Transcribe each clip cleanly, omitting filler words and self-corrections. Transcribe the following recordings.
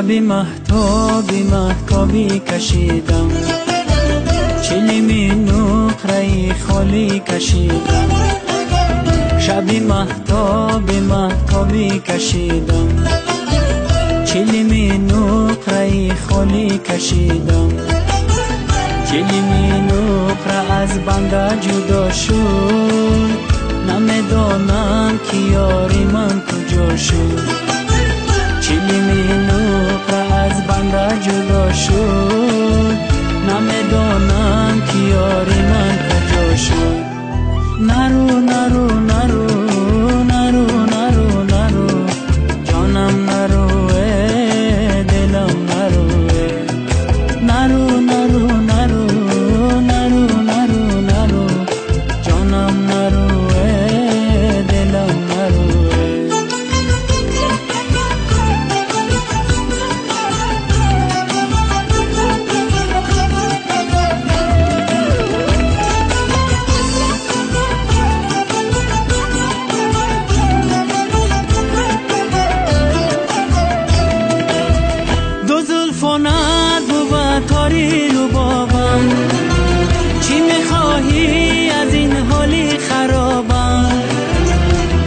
Шаби маҳтоби маҳтобӣ кашидам, чилими нуқраи холӣ кашидам. Шаби маҳтоби маҳтобӣ кашидам, чилими нуқраи холӣ кашидам. Чилими нуқра аз банда ҷудо шуд, намедонам ки ёри ман куҷо шуд. Чилими нуқра аз банда ҷудо шуд, намедонам ки ёри ман куҷо шуд. Нару нару нару нару нару нару, ҷонам нару, дилам нару. Нару нару нару нару нару нару, ҷонам нару, дилам нару. Ду зулфонат бувад тори рубобам, чӣ мехоҳӣ аз ин ҳоли харобам?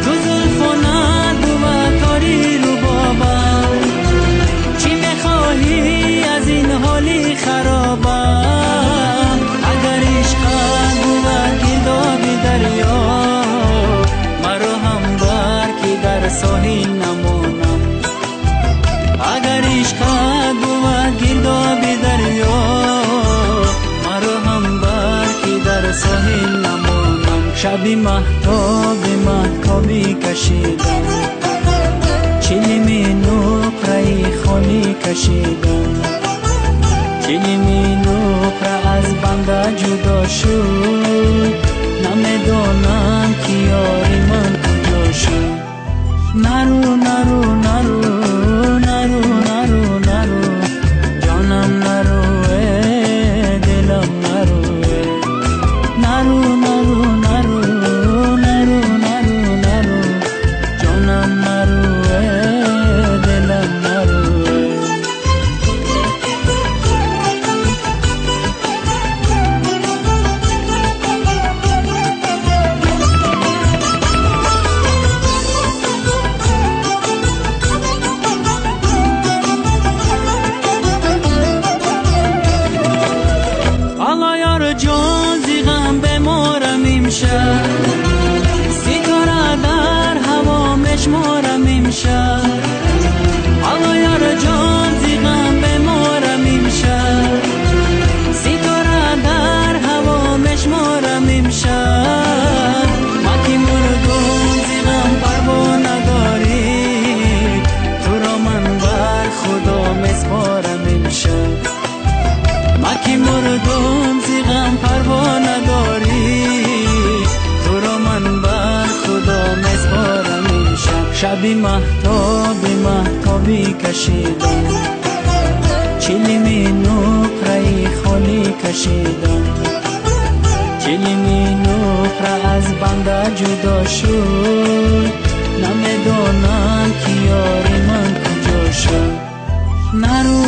Ду зулфонат бувад тори рубобам, чӣ мехоҳӣ аз ин ҳоли харобам? Агар ишқат бувад гирдоби дарё, маро ҳам бар ки дар соҳил намонам. Агар ишқат бувад гирдоби дарё, маро ҳам бар ки дар соҳил намонам. Шаби маҳтоби маҳтобӣ кашидам, чилими нуқраи холӣ кашидам. Чилими нуқра аз банда ҷудо шуд, намедонам ки ёри ман куҷо шуд. Нару нару нару нару нару нару, ҷонам нару, дилам нару. Нару нару нару нару нару нару, ҷонам нару, дилам нару. Алло ёр ҷон, зи ғам беморам имшаб, ситора дар ҳаво мешморам имшаб. Алло ёр ҷон, зи ғам беморам имшаб, ситора дар ҳаво мешморам имшаб. Ман ки мурдум, зи ғам парво надорӣ, туро ман бар Худо меспорам имшаб. Ман ки мурдум, зи ғам парво надорӣ, туро ман бар Худо меспорам имшаб. Шаби маҳтоби маҳтобӣ кашидам, чилими нуқраи холӣ кашидам. Чилими нуқра аз банда ҷудо шуд, намедонам ки ёри ман куҷо шуд. Нару